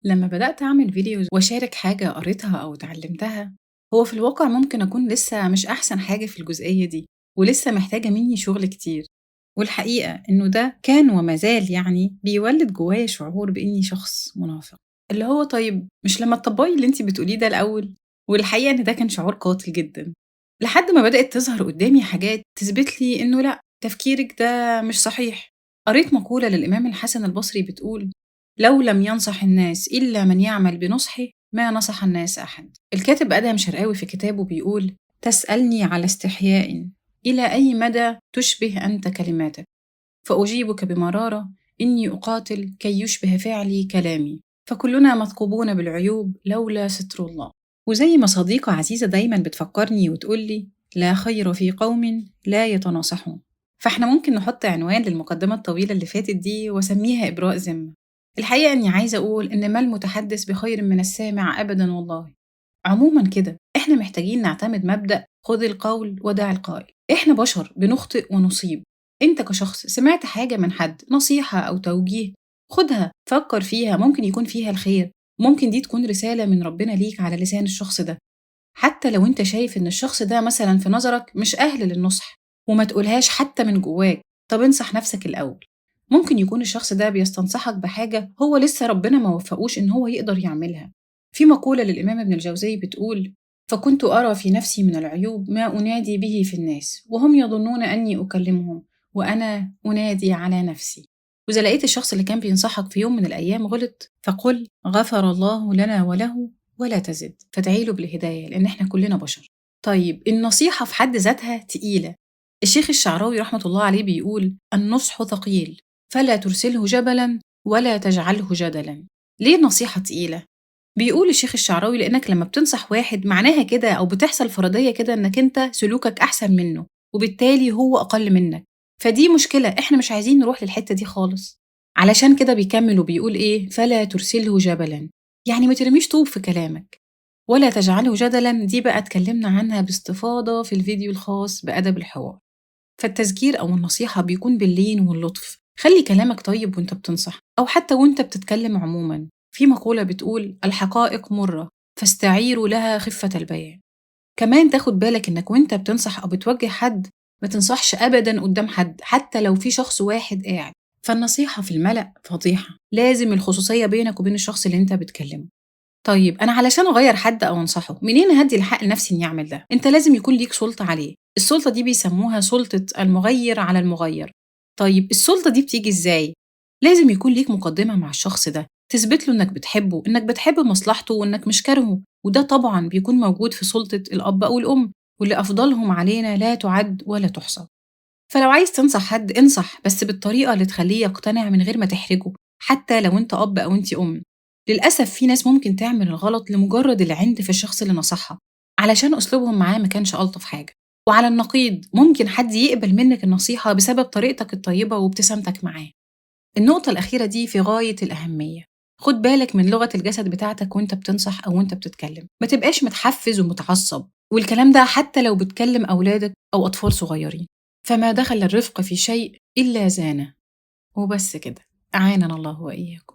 لما بدأت أعمل videos وأشارك حاجة قريتها أو اتعلمتها، هو في الواقع ممكن أكون لسه مش أحسن حاجة في الجزئية دي، ولسه محتاجة مني شغل كتير. والحقيقة إنه ده كان وما زال يعني بيولد جوايا شعور بإني شخص منافق، اللي هو طيب مش لما تطبقي اللي انتي بتقوليه ده الأول. والحقيقة إن ده كان شعور قاتل جدا، لحد ما بدأت تظهر قدامي حاجات تثبت لي إنه لأ، تفكيرك ده مش صحيح. قريت مقولة للإمام الحسن البصري بتقول: لو لم ينصح الناس إلا من يعمل بنصحه ما نصح الناس أحد. الكاتب أدهم شرقاوي في كتابه بيقول: تسألني على استحياء إلى أي مدى تشبه أنت كلماتك، فأجيبك بمرارة إني أقاتل كي يشبه فعلي كلامي، فكلنا مثقوبون بالعيوب لولا ستر الله. وزي ما صديقة عزيزة دايما بتفكرني وتقولي: لا خير في قوم لا يتناصحون. فاحنا ممكن نحط عنوان للمقدمة الطويلة اللي فاتت دي واسميها إبراء ذمة. الحقيقة أني عايزة أقول إن ما المتحدث بخير من السامع أبدا والله. عموما كده إحنا محتاجين نعتمد مبدأ خذ القول ودع القائل. إحنا بشر بنخطئ ونصيب. أنت كشخص سمعت حاجة من حد، نصيحة أو توجيه، خدها، فكر فيها، ممكن يكون فيها الخير، ممكن دي تكون رسالة من ربنا ليك على لسان الشخص ده، حتى لو أنت شايف إن الشخص ده مثلا في نظرك مش أهل للنصح، وما تقولهاش حتى من جواك. طب انصح نفسك الأول. ممكن يكون الشخص ده بيستنصحك بحاجة هو لسه ربنا ما وفقوش إن هو يقدر يعملها. في مقولة للإمام ابن الجوزي بتقول: فكنت أرى في نفسي من العيوب ما أنادي به في الناس، وهم يظنون أني أكلمهم وأنا أنادي على نفسي. وإذا لقيت الشخص اللي كان بينصحك في يوم من الأيام غلط، فقل غفر الله لنا وله ولا تزد، فادعي له بالهداية، لأن إحنا كلنا بشر. طيب النصيحة في حد ذاتها تقيلة. الشيخ الشعراوي رحمة الله عليه بيقول: النصح ثقيل، فلا ترسله جبلا ولا تجعله جدلا. ليه النصيحة تقيلة؟ بيقول الشيخ الشعراوي لأنك لما بتنصح واحد معناها كده، أو بتحصل فرضية كده أنك أنت سلوكك أحسن منه وبالتالي هو أقل منك، فدي مشكلة، إحنا مش عايزين نروح للحتة دي خالص. علشان كده بيكمل وبيقول إيه؟ فلا ترسله جبلا، يعني ما ترميش طوب في كلامك. ولا تجعله جدلا دي بقى اتكلمنا عنها باستفاضة في الفيديو الخاص بأدب الحوار. فالتذكير أو النصيحة بيكون باللين واللطف. خلي كلامك طيب وانت بتنصح، أو حتى وانت بتتكلم عموما. في مقولة بتقول: الحقائق مرة فاستعيروا لها خفة البيان. كمان تاخد بالك انك وانت بتنصح أو بتوجه حد ما تنصحش أبدا قدام حد، حتى لو في شخص واحد قاعد. فالنصيحة في الملأ فضيحة، لازم الخصوصية بينك وبين الشخص اللي انت بتكلمه. طيب أنا علشان أغير حد أو أنصحه، منين هدي الحق لنفسي إني أعمل ده؟ أنت لازم يكون ليك سلطة عليه. السلطة دي بيسموها سلطة المغير على المغير. طيب السلطة دي بتيجي إزاي؟ لازم يكون ليك مقدمة مع الشخص ده، تثبت له إنك بتحبه، إنك بتحب مصلحته وإنك مش كارهه. وده طبعا بيكون موجود في سلطة الأب أو الأم، واللي أفضلهم علينا لا تعد ولا تحصى. فلو عايز تنصح حد انصح، بس بالطريقة اللي تخليه يقتنع من غير ما تحرجه، حتى لو أنت أب أو أنت أم. للأسف في ناس ممكن تعمل الغلط لمجرد العند في الشخص اللي نصحها، علشان أسلوبهم معاه ما كانش ألطف حاجة. وعلى النقيض ممكن حد يقبل منك النصيحة بسبب طريقتك الطيبة وابتسامتك معاه. النقطة الأخيرة دي في غاية الأهمية. خد بالك من لغة الجسد بتاعتك وانت بتنصح أو وانت بتتكلم. ما تبقاش متحفز ومتعصب، والكلام ده حتى لو بتكلم أولادك أو أطفال صغيرين. فما دخل الرفق في شيء إلا زانه. وبس كده، أعاننا الله وإياكم.